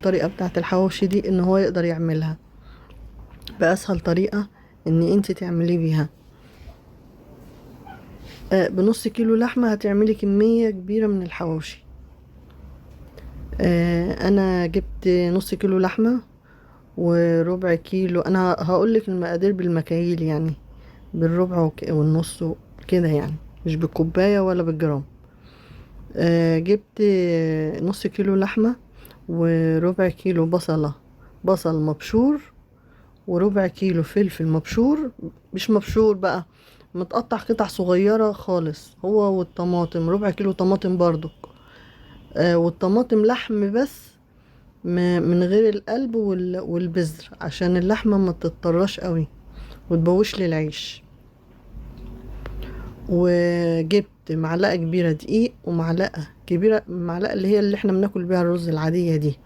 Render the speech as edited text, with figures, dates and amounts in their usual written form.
الطريقة بتاعت الحواوشي دي ان هو يقدر يعملها بأسهل طريقة ان انت تعمليه بيها. بنص كيلو لحمة هتعملي كمية كبيرة من الحواوشي. انا جبت نص كيلو لحمة وربع كيلو، انا هقولك المقادير بالمكاييل يعني، بالربع والنص كده يعني، مش بالكوباية ولا بالجرام. جبت نص كيلو لحمة وربع كيلو بصلة، بصل مبشور، وربع كيلو فلفل مبشور، مش مبشور بقى، متقطع قطع صغيرة خالص، هو والطماطم ربع كيلو طماطم برضك. والطماطم لحم بس، من غير القلب والبذر، عشان اللحمة ما تتطرش قوي وتبوش لي العيش. وجبت معلقة كبيرة دقيق، ومعلقة كبيرة، معلقة اللي هي اللي احنا بناكل بيها الرز العادية دي،